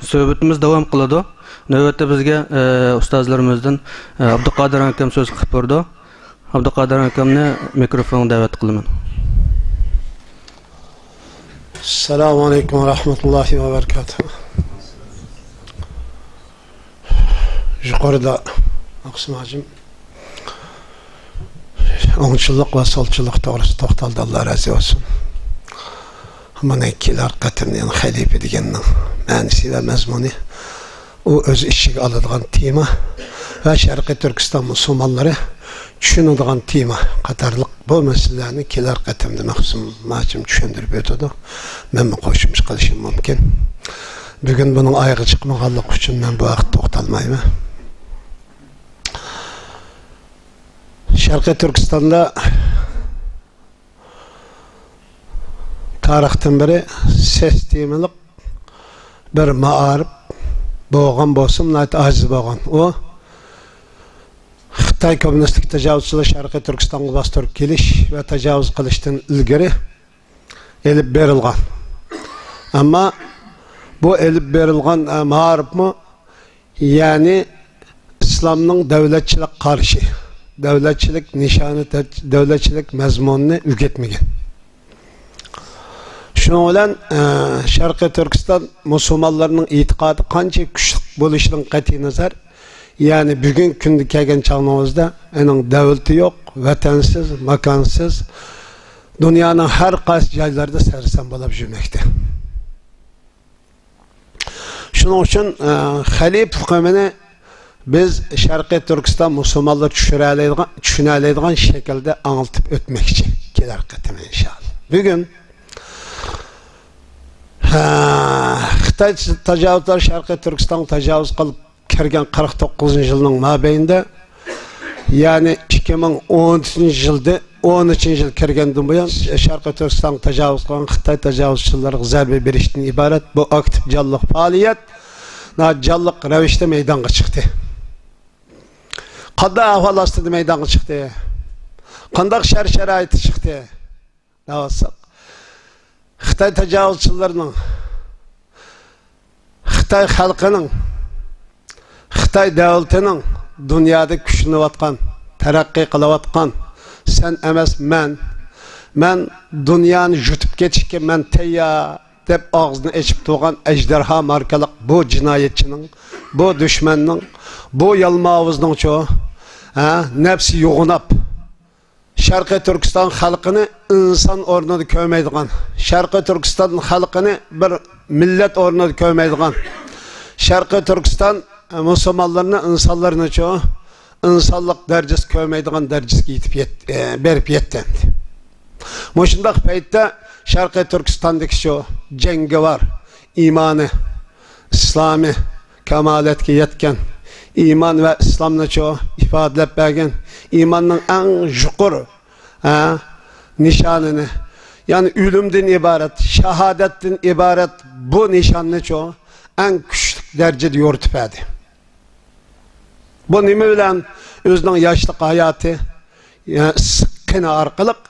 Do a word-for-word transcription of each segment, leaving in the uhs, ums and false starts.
سۆھبىتىمىز داۋام قىلىدۇ. نۆۋەتتە بىزگە، ئە، ئۇستازلىرىمىزدىن، ئە، ئابدۇقادىر ئاكام سۆز قىلىپ بېرىدۇ. ئابدۇقادىر ئاكامنى مىكروفونغا دەۋەت قىلىمەن. ئەسسالامۇ ئەلەيكۇم ۋە رەھمەتۇللاھى ۋە بەرىكاتۇھ. يۇقىرىدا مەخسۇم ھاجىم ئوڭچىلىق ۋە سولچىلىق توغرىسىدا توختالدى، ئاللا رازى بولسۇن. مانا كېلەر قېتىمدا يەنە خەلىپە دېگەننىڭ مەنىسى ۋە مەزمۇنى، ئۇ ئۆز ئىچىگە ئالىدىغان تېما ۋە شەرقىي تۈركىستان مۇسۇلمانلىرى چۈشىنىدىغان تېما قاتارلىق بۇ مەسىلىلەرنى كېلەر قېتىمدا مەخسۇم ھاجىم چۈشەندۈرۈپ ئۆتىدۇ. مەنمۇ قوشۇمچە قىلىشىم مۇمكىن. بۈگۈن بۇنىڭ ئايىغى چىقمىغانلىقى ئۈچۈن مەن بۇ ھەقتە توختالمايمەن. شەرقىي تۈركىستاندا تارىختىن بېرى سىستېمىلىق بىر مائارىپ بولغان بولسىمۇ، ناھايىتى ئاجىز بولغان. ئۇ خىتاي كوممۇنىستىك تاجاۋۇزچىلار شەرقىي تۈركىستانغا باستۇرۇپ كېلىش ۋە تاجاۋۇز قىلىشتىن ئىلگىرى ئېلىپ بېرىلغان. ئەمما بۇ ئېلىپ بېرىلغان، ئە، مائارىپمۇ، يەنى ئىسلامنىڭ دەۋلەتچىلىك قارىشى، دەۋلەتچىلىك نىشانى، دەۋلەتچىلىك مەزمۇنىنى ئۆگەتمىگەن. شۇنىڭ بىلەن، ئە، شەرقىي تۈركىستان مۇسۇلمانلىرىنىڭ ئېتىقادى قانچە كۈچلۈك بولۇشىدىن قەتئىينەزەر، يەنى بۈگۈنكى كۈندە كەلگەن چاغنىڭىزدا ئېنىڭ دەۋلىتى يوق، ۋەتەنسىز، ماكانسىز، دۇنيانىڭ ھەر قايسى جايلىرىدا سەرسان بولۇپ يۈرمەكتە. شۇنىڭ ئۈچۈن، ئە، خەلىپە ئۇقۇمىنى بىز شەرقىي تۈركىستان مۇسۇلمانلىرى چۈشۈرەلەيدىغان، چۈشىنەلەيدىغان شەكىلدە ئاڭلىتىپ ئۆتمەكچى كېلەر قېتىم، ئىنشائاللا. بۈگۈن، ھە، خىتاي تاجاۋۇزلار شەرقىي تۈركىستانغا تاجاۋۇز قىلىپ كىرگەن قىرىق توققۇزىنچى يىلنىڭ مابەينىدە، يەنى ئىككى مىڭ ئون ئۈچىنچى يىلدا، ئون ئۈچىنچى يىل كىرگەندىن بۇيان، شەرقىي تۈركىستانغا تاجاۋۇز قىلغان خىتاي تاجاۋۇزچىلىرىغا زەربە بېرىشتىن ئىبارەت بۇ ئاكتىپ جانلىق پائالىيەت ناھايىتى جانلىق رەۋىشتە مەيدانغا چىقتى. قانداق ئەھۋال ئاستىدا مەيدانغا چىقتى؟ قانداق شەرت-شارائىتتا چىقتى؟ دەۋاتساق، خىتاي تاجاۋۇزچىلىرىنىڭ، خىتاي خەلقىنىڭ، خىتاي دۆلىتىنىڭ دۇنيادا كۈچلىنىۋاتقان، تەرەققىي قىلىۋاتقان، سەن ئەمەس، مەن، مەن دۇنيانى يۇتۇپ كېتىشكە مەن تەييار، دەپ ئاغزىنى ئېچىپ تۇرغان ئەجدىھا ماركىلىق بۇ جىنايەتچىنىڭ، بۇ دۈشمەننىڭ، بۇ يالماۋۇزنىڭچۇ، ھە، نەپسى يوغىناپ، شەرقىي تۈركىستان خەلقىنى ئىنسان ئورنىدا كۆرمەيدىغان، شەرقىي تۈركىستان خەلقىنى بىر مىللەت ئورنىدا كۆرمەيدىغان، شەرقىي تۈركىستان مۇسۇلمانلىرىنى، ئىنسانلىرىنىچۇ، ئىنسانلىق دەرىجىسى كۆرمەيدىغان دەرىجىسىگە يېتىپ يەت-، ئە، بېرىپ يەتتى ئەمدى. مۇشۇنداق پەيتتە شەرقىي تۈركىستاندىكى شۇ جەڭگىۋار، ئىمانى، ئىسلامى كامالەتكە يەتكەن، ئىمان ۋە ئىسلامنىچۇ ئىپادىلەپ بەرگەن، ئىماننىڭ ئەڭ يۇقىرى، ھە، نىشانىنى، يەنى ئۆلۈمدىن ئىبارەت، شاھادەتتىن ئىبارەت بۇ نىشاننىچۇ ئەڭ كۈچلۈك دەرىجىدە يورۇتۇپ بەردى. بۇ نېمە بىلەن؟ ئۆزىنىڭ ياشلىق ھاياتى، يا، ئىسسىق قېنى ئارقىلىق،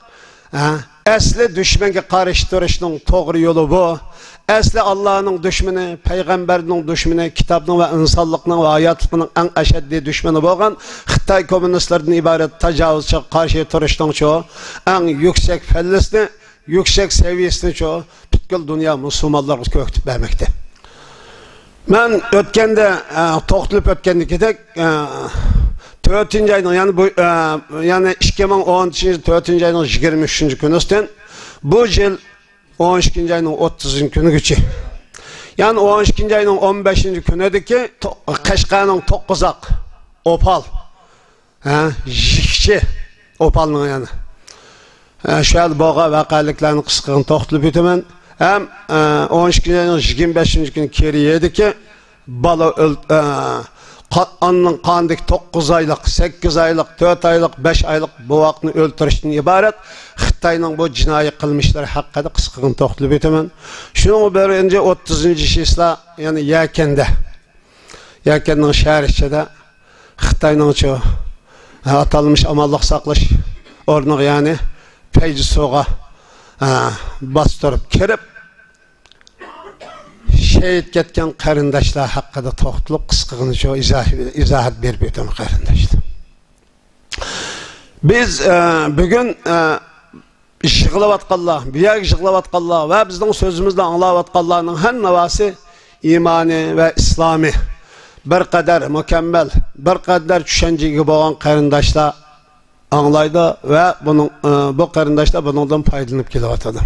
ھە، ئەسلى دۈشمەنگە قارشى تۇرۇشنىڭ توغرا يولى بۇ. ئەسلى ئاللانىڭ دۈشمىنى، پەيغەمبەرنىڭ دۈشمىنى، كىتابنىڭ ۋە ئىنسانلىقنىڭ ۋە ھاياتلىقنىڭ ئەڭ ئەشەددىي دۈشمىنى بولغان خىتاي كوممۇنىستلىرىدىن ئىبارەت تاجاۋۇزچىغا قارشى تۇرۇشنىڭچۇ ئەڭ يۈكسەك پەللىسىنى، يۈكسەك سەۋىيەسىنىچۇ پۈتكۈل دۇنيا مۇسۇلمانلىرىغا كۆرسىتىپ بەرمەكتە. مەن ئۆتكەندە، ئە، توختىلىپ ئۆتكەندىكىدەك، ئە، تۆتىنچى ئاينىڭ، يەنى بۇ، ئە، يەنى ئىككى مىڭ ئون ئۈچىنچى يىل تۆتىنچى ئاينىڭ يىگىرمە ئۈچىنچى كۈنىسىدىن بۇ يىل ئون ئىككىنچى ئاينىڭ ئوتتۇزىنچى كۈنىگىچە، يەنى ئون ئىككىنچى ئاينىڭ ئون بەشىنچى كۈنىدىكى تو-، قەشقەرنىڭ توققۇزاق، ئوپال، ھە، يىككىچى ئوپالنىڭ يەنە، ھە، شۇ يەردە بولغان ۋەقەلىكلەرنى قىسقىغىنە توختىلىپ ئۆتىمەن. ھەم، ھە، ئون ئىككىنچى ئاينىڭ يىگىرمە بەشىنچى كۈنى كېرىيەدىكى بالا ئۆل-، ھە، قا-، ئانىنىڭ قانىدىكى توققۇز ئايلىق، سەككىز ئايلىق، تۆت ئايلىق، بەش ئايلىق بوۋاقنى ئۆلتۈرۈشتىن ئىبارەت خىتاينىڭ بۇ جىنايى قىلمىشلىرى ھەققىدە قىسقىغىنە توختىلىپ ئۆتىمەن. شۇنىڭ بىرىنچى ئوتتۇزىنچى چىسلا، يەنى يەكەندە، يەكەننىڭ شەھىرى ئىچىدە خىتاينىڭچۇ، ھە، ئاتالمىش ئامانلىق ساقلاش ئورنىغا، يەنى پەيجىسۇغا، ھە، باستۇرۇپ كىرىپ، شېھىت كەتكەن قېرىنداشلار ھەققىدە توختىلىپ، قىسقىغىنە شۇ ئىزاھ-، ئىزاھات بېرىپ ئۆتىمەن، قېرىنداشلار. بىز، ئە، بۈگۈن، ئە، يىغلاۋاتقانلار، بۇ يەرگە يىغلاۋاتقانلار ۋە بىزنىڭ سۆزىمىزنى ئاڭلاۋاتقانلارنىڭ ھەممىۋاسى ئىمانى ۋە ئىسلامى بىر قەدەر مۇكەممەل، بىر قەدەر چۈشەنچىگە ئىگە بولغان قېرىنداشلار ئاڭلايدۇ ۋە بۇنىڭ، ئە، بۇ قېرىنداشلار بۇنىڭدىن پايدىلىنىپ كېلىۋاتىدۇ.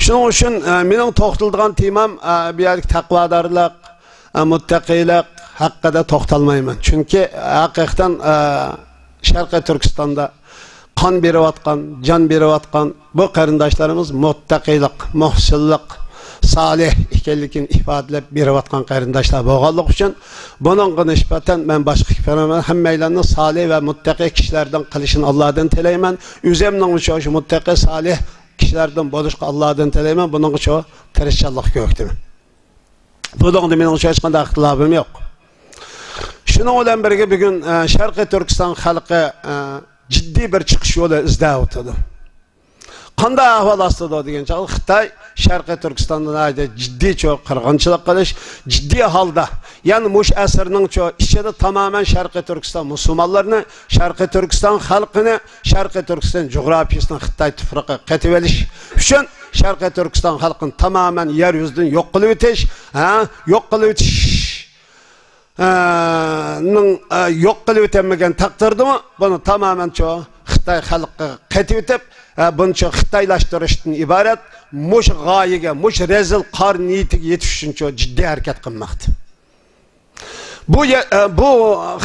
شۇنىڭ ئۈچۈن، ئە، مېنىڭ توختىلىدىغان تېمام، ئە، بۇ يەردىكى تەقۋادارلىق، ئە، مۇتتەقىيلىق ھەققىدە توختالمايمەن. چۈنكى ھەقىقەتەن، ئە، شەرقىي تۈركىستاندا قان بېرىۋاتقان، جان بېرىۋاتقان بۇ قېرىنداشلىرىمىز مۇتتەقىيلىق، مۇھسىنلىق، سالىھ ئىكەنلىكىنى ئىپادىلەپ بېرىۋاتقان قېرىنداشلار بولغانلىقى ئۈچۈن، بۇنىڭغا نىسبەتەن مەن باشقا كىشىلەرنىڭ ھەممەيلەننى سالىھ ۋە مۇتتەقىي كىشىلەردىن قىلىشىنى ئاللادىن تىلەيمەن. ئۆزۈمنىڭمۇ شۇ، شۇ مۇتتەقىي، سالىھ كىشىلەردىن بولۇشقا ئاللادىن تىلەيمەن. بۇنىڭغا شۇ تىرىشچانلىق كۆرسىتىمەن. بۇنىڭدا مېنىڭ ھېچقانداق ئىختىلاپىم يوق. شۇنىڭ بىلەن بىرگە، بۈگۈن، ئە، شەرقىي تۈركىستان خەلقى، ئە، جىددىي بىر چىقىش يولى ئىزدەۋاتىدۇ. قانداق ئەھۋال ئاستىدا دېگەن چاغدا، خىتاي شەرقىي تۈركىستاندا ناھايىتى جىددىي چوڭ قىرغىنچىلىق قىلىش، جىددىي ھالدا، يەنى مۇشۇ ئەسىرنىڭ چوڭ ئىچىدە تامامەن شەرقىي تۈركىستان مۇسۇلمانلىرىنى، شەرقىي تۈركىستان خەلقىنى، شەرقىي تۈركىستان جۇغراپىيىسىنى خىتاي تۇپرىقىغا قېتىۋېلىش ئۈچۈن، شەرقىي تۈركىستان خەلقىنى تامامەن يەر يۈزىدىن يوق قىلىۋېتىش، ھە، يوق قىلىۋېتىش، ئە، نىڭ، ئە، يوق قىلىۋېتەلمىگەن تەقدىردىمۇ، بۇنى تامامەن شۇ خىتاي خەلقىگە قېتىۋېتىپ، ئە، بۇنى شۇ خىتايلاشتۇرۇشتىن ئىبارەت مۇشۇ غايىگە، مۇشۇ رەزىل قارا نىيىتىگە يېتىش ئۈچۈن شۇ جىددىي ھەرىكەت قىلماقتا. بۇ يە-، ئە، بۇ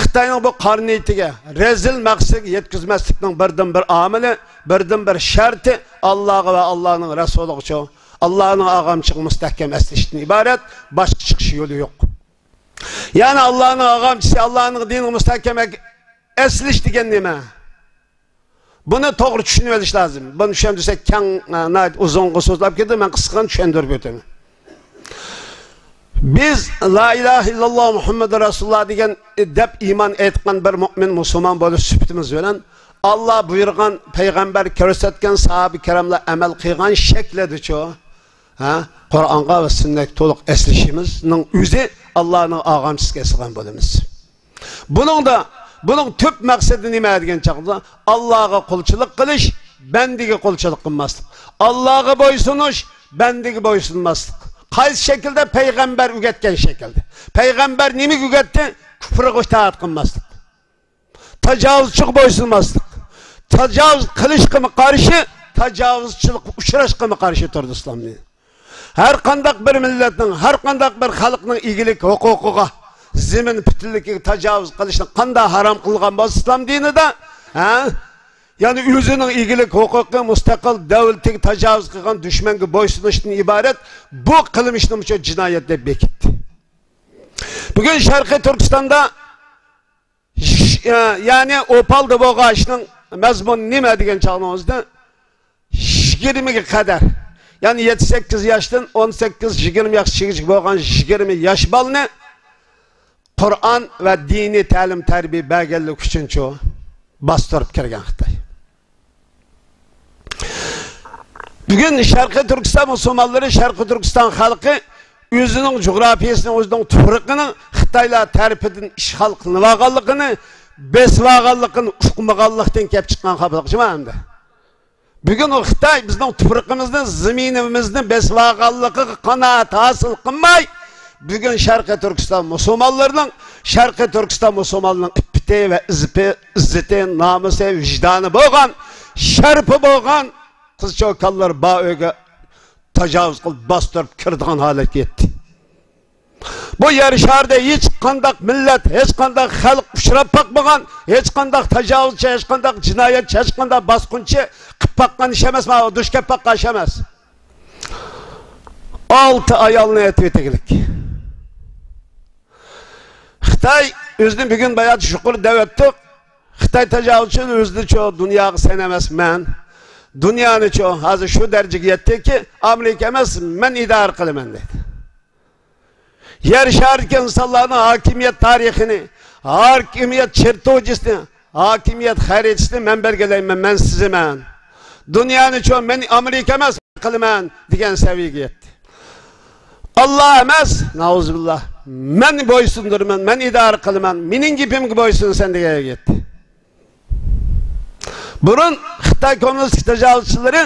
خىتاينىڭ بۇ قارا نىيىتىگە، رەزىل مەقسىتىگە يەتكۈزمەسلىكنىڭ بىردىنبىر ئامىلى، بىردىنبىر شەرتى ئاللاغا ۋە ئاللانىڭ رەسۇلىغا شۇ، ئاللانىڭ ئاغامچىسىغا مۇستەھكەم ئەسلىشىشتىن ئىبارەت، باشقا چىقىش يولى يوق. يەنى ئاللانىڭ ئاغامچىسى، ئاللانىڭ دىنىغا مۇستەھكەم ئەك-، ئەسلىش دېگەن نېمە؟ بۇنى توغرا چۈشىنىۋېلىش لازىم. بۇنى چۈشەندۈرسەك، كەڭ، ئە، ناھايىتى ئۇزۇنغا سوزۇلۇپ كېتىدۇ. مەن قىسقىغىنە چۈشەندۈرۈپ ئۆتىمەن. بىز لا ئىلاھە ئىللاللا مۇھەممەدۇر رەسۇلۇللا دېگەن، دەپ ئىمان ئېيتقان بىر مۆمىن مۇسۇلمان بولۇش سۈپىتىمىز بىلەن، ئاللا بۇيرۇغان، پەيغەمبەر كۆرسەتكەن، ساھابە كىراملار ئەمەل قىلغان شەكلىدىچۇ، ھە، قۇرئانغا ۋە سۈننەتكە تولۇق ئەسلىشىمىزنىڭ ئۆزى ئاللانىڭ ئاغامچىسىغا ئەسلىگەن بولىمىز. بۇنىڭدا، بۇنىڭ تۈپ مەقسىتى نېمە دېگەن چاغدا، ئاللاغا قۇلچىلىق قىلىش، بەندىگە قۇلچىلىق قىلماسلىق. ئاللاغا بويسۇنۇش، بەندىگە بويسۇنماسلىق. قايسى شەكىلدە؟ پەيغەمبەر ئۆگەتكەن شەكىلدە. پەيغەمبەر نېمىگە ئۆگەتتى؟ كۇفرغا ئىتائەت قىلماسلىق. تاجاۋۇزچىغا بويسۇنماسلىق. تاجاۋۇز قىلىشقىمۇ قارشى، تاجاۋۇزچىلىققا ئۇچراشقىمۇ قارشى تۇرىدۇ ئىسلام دىنى. ھەر قانداق بىر مىللەتنىڭ، ھەر قانداق بىر خەلقنىڭ ئىگىلىك ھوقۇقىغا، زېمىن پۈتۈنلۈكىگە تاجاۋۇز قىلىشنى قانداق ھارام قىلغان بولسا ئىسلام دىنىدا، ھە؟ يەنى ئۆزىنىڭ ئىگىلىك ھوقۇقى، مۇستەقىل دۆلىتىگە تاجاۋۇز قىلغان دۈشمەنگە بويسۇنۇشتىن ئىبارەت بۇ قىلمىشنى مۇشۇ جىنايەت دەپ بېكىتتى. بۈگۈن شەرقىي تۈركىستاندا ش-، يەنى ئوپالدا بولغان ئىشنىڭ مەزمۇنى نېمە دېگەن چاغنىڭىزدا، يىگىرمىگە قەدەر، يەنى يەتتە سەككىز ياشتىن، ئون سەككىز يىگىرمە ياش ئىچىگە بولغان يىگىرمە ياش بالىنى قۇرئان ۋە دىنىي تەلىم تەربىيە بەرگەنلىكى ئۈچۈنچۇ باستۇرۇپ كىرگەن خىتاي. بۈگۈن شەرقىي تۈركىستان مۇسۇلمانلىرى، شەرقىي تۈركىستان خەلقى ئۆزىنىڭ جۇغراپىيىسىنى، ئۆزىنىڭ تۇپرىقىنىڭ خىتايلار تەرىپىدىن ئىشغال قىلىنىۋالغانلىقىنى بېسىۋالغانلىقىنى ئۇقمىغانلىقتىن كەپ چىققان خاپىلىقچىما ئەمدى؟ بۈگۈن ئۇ خىتاي بىزنىڭ تۇپرىقىمىزنى، زېمىنىمىزنى بېسىۋالغانلىقىغا قانائەت ھاسىل قىلماي، بۈگۈن شەرقىي تۈركىستان مۇسۇلمانلىرىنىڭ، شەرقىي تۈركىستان مۇسۇلمانلىرىنىڭ ئىپپىتى ۋە ئىززىتى، ئىززىتى، نامۇسى، ۋىجدانى بولغان، شەرىپى بولغان قىز-چوكانلار بار ئۆيگە تاجاۋۇز قىلىپ باستۇرۇپ كىرىدىغان ھالەتكە يەتتى. بۇ يەر شارىدا ھېچقانداق مىللەت، ھېچقانداق خەلق ئۇچراپ باقمىغان، ھېچقانداق تاجاۋۇزچى، ھېچقانداق جىنايەتچى، ھېچقانداق باسقۇنچى قىلىپ باققان ئىش ئەمەس، ماۋۇ دۇچ كەپ باققان ئىش ئەمەس. ئالتە ئايالنى ئېتىۋېتىگلىك. خىتاي ئۆزىنى بۈگۈن باياتى يۇقىرى دەۋەتتۇق. خىتاي تاجاۋۇزچى ئۆزىنىچۇ دۇنياغا سەن ئەمەس مەن. دۇنيانىچۇ ھازىر شۇ دەرىجىگە يەتتىكى، ئامېرىكا ئەمەس، مەن ئىدارە قىلىمەن دەيدۇ. يەر شارىدىكى ئىنسانلارنىڭ ھاكىمىيەت تارىخىنى، ھاكىمىيەت چېرتوژىسىنى، ھاكىمىيەت خەرىتىسىنى مەن بەلگىلەيمەن، مەن سىزىمەن. دۇنيانىچۇ مەن ئامېرىكا ئەمەس قىلىمەن دېگەن سەۋىيەگە يەتتى. ئاللا ئەمەس، نەئۇزۇبىللا، مەن بويسۇندۇرىمەن، مەن ئىدارە قىلىمەن، مېنىڭ گېپىمگە بويسۇنىسەن دېگەن گەپ. بۇرۇن خىتاي كوممۇنىستىك تاجاۋۇزچىلىرى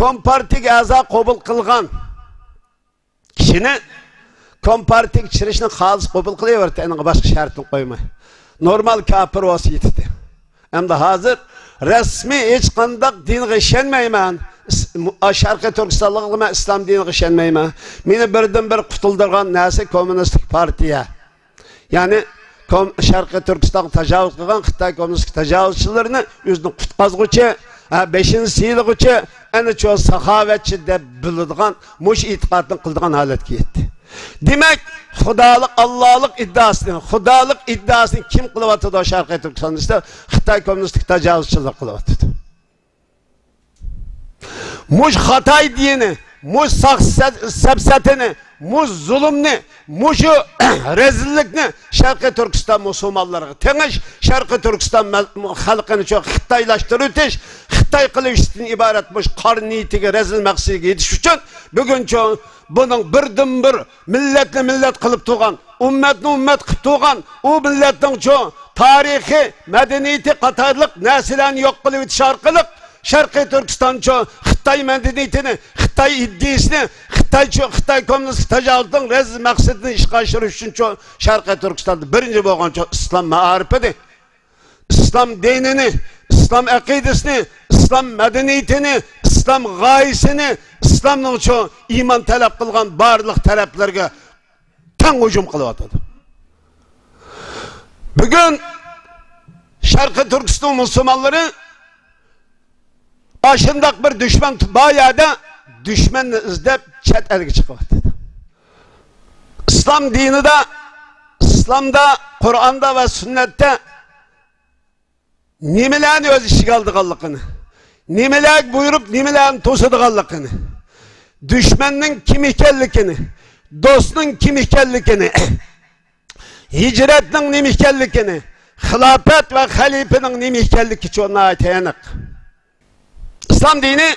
كومپارتىيىگە ئەزا قوبۇل قىلغان كىشىنى كومپارتىيىگە چىرىشنى خالىس قوبۇل قىلىۋەردى، ئېنىڭغا باشقا شەرتنى قويماي. نورمال كاپىر بولسا يېتىدۇ. ئەمدى ھازىر رەسمىي ھېچقانداق دىنغا ئىشەنمەيمەن، ئىس-، مۇ-، شەرقىي تۈركىستانلىقلار، مەن ئىسلام دىنىغا ئىشەنمەيمەن، مېنى بىردىنبىر قۇتۇلدۇرغان نەرسە كوممۇنىستىك پارتىيە. يەنى كوم-، شەرقىي تۈركىستانغا تاجاۋۇز قىلغان خىتاي كوممۇنىستىك تاجاۋۇزچىلىرىنى ئۆزىنىڭ قۇتقازغۇچى، ھە، بېشىنى سىيلىغۇچى، ئەنە شۇ ساخاۋەتچى دەپ بىلىدىغان، مۇشۇ ئېتىقادنى قىلىدىغان ھالەتكە يەتتى. دېمەك، خۇدالىق، ئاللالىق ئىددىئاسىنى، خۇدالىق ئىددىئاسىنى كىم قىلىۋاتىدۇ شەرقىي تۈركىستاندا دېسە، خىتاي كوممۇنىستىك تاجاۋۇزچىلار قىلىۋاتىدۇ. مۇشۇ خىتاي دىنى، مۇشۇ ساخ-، سەپ-، سەپسەتىنى، مۇشۇ زۇلۇمنى، مۇشۇ رەزىللىكنى شەرقىي تۈركىستان مۇسۇلمانلىرىغا تېڭىش، شەرقىي تۈركىستان مەل-، خەلقىنى شۇ خىتايلاشتۇرۇۋېتىش، خىتاي قىلىۋېتىشتىن ئىبارەت مۇشۇ قارا نىيىتىگە، رەزىل مەقسىتىگە يېتىش ئۈچۈن بۈگۈن شۇ بۇنىڭ بىردىنبىر مىللەتنى مىللەت قىلىپ تۇرغان، ئۈممەتنى ئۈممەت قىلىپ تۇرغان، ئۇ مىللەتنىڭ شۇ تارىخى، مەدەنىيىتى قاتارلىق نەرسىلەرنى يوق قىلىۋېتىش ئارقىلىق، شەرقىي تۈركىستان شۇ خىتاي مەدەنىيىتىنى، خىتاي ئىدىيىسىنى، خىتاي شۇ، خىتاي كوممۇنىست تاجاۋۇزنىڭ رەزىل مەقسىتىنى ئىشقا ئاشۇرۇش ئۈچۈن شۇ شەرقىي تۈركىستاندا بىرىنچى بولغان شۇ ئىسلام مائارىپىنى، ئىسلام دىنىنى، ئىسلام ئەقىدىسىنى، ئىسلام مەدەنىيىتىنى، ئىسلام غايىسىنى، ئىسلامنىڭ شۇ ئىمان تەلەپ قىلغان بارلىق تەرەپلىرىگە تەڭ ھۇجۇم قىلىۋاتىدۇ. بۈگۈن شەرقىي تۈركىستان مۇسۇلمانلىرى ئاشۇنداق بىر دۈشمەن بار يەردە دۈشمەننى ئىزدەپ چەت ئەلگە چىقىۋاتىدۇ. ئىسلام دىنىدا، ئىسلامدا، قۇرئاندا ۋە سۈننەتتە نېمىلەرنى ئۆز ئىچىگە ئالىدىغانلىقىنى، نېمىلەرگە بۇيرۇپ، نېمىلەرنى توسىدىغانلىقىنى، دۈشمەننىڭ كىم ئىكەنلىكىنى، دوستنىڭ كىم ئىكەنلىكىنى، ھىجرەتنىڭ نېمە ئىكەنلىكىنى، خىلاپەت ۋە خەلىپىنىڭ نېمە ئىكەنلىكى چوڭ ناھايىتى ئېنىق. ئىسلام دىنى،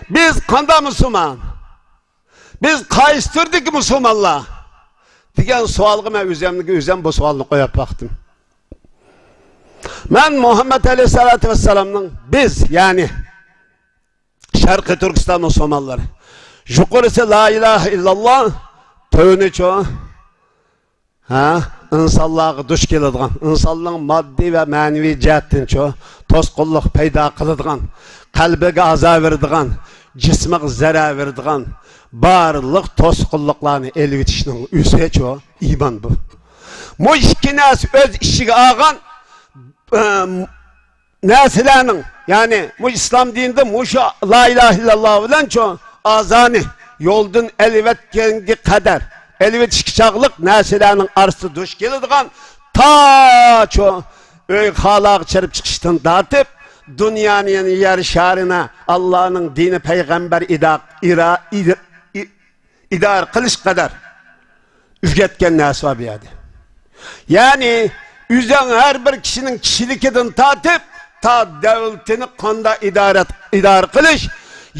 بىز قانداق مۇسۇلمان؟ بىز قايسى تۈردىكى مۇسۇلمانلار؟ دېگەن سوئالغا مەن ئۆزۈمگە ئۆزۈم بۇ سوئالنى قويۇپ باقتىم. مەن مۇھەممەد ئەلەيھىسسالاتۇ ۋەسسالامنىڭ، بىز، يەنى شەرقىي تۈركىستان مۇسۇلمانلىرى، يۇقىرىسى لا ئىلاھە ئىللاللا، تۆۋىنىچۇ، ھە، ئىنسانلارغا دۇچ كېلىدىغان، ئىنساننىڭ ماددىي ۋە مەنىۋى جەھەتتىنچۇ توسقۇنلۇق پەيدا قىلىدىغان، قەلبىگە ئازار بېرىدىغان، جىسمىغا زەرەر بېرىدىغان بارلىق توسقۇنلۇقلارنى ئېلىۋېتىشنىڭ ئۆزىچۇ ئىمان بۇ. مۇ ئىككى نەرسە ئۆز ئىچىگە ئالغان، ئە، نەرسىلەرنىڭ، يەنى مۇشۇ ئىسلام دىنىدا مۇشۇ لا ئىلاھە ئىللاللا بىلەن شۇ ئازانى يولدىن ئېلىۋەتكەنگە قەدەر، ئېلىۋېتىشكە چاغلىق نەرسىلەرنىڭ ئارىسىدا دۇچ كېلىدىغان، تا شۇ ئۆي خالاغا چىرىپ چىقىشتىن تارتىپ، دۇنيانى، يەنى يەر شارىنى ئاللانىڭ دىنى، پەيغەمبەر ئىدا-، ئىرا-، ئىد-، ئى-، ئىدارە قىلىش قەدەر ئۆگەتكەن نەرسە بار بۇ يەردە. يەنى ئۆزۈڭ ھەر بىر كىشىنىڭ كىشىلىكىدىن تارتىپ، تا دۆلىتىنى قانداق ئىدارە، ئىدارە قىلىش،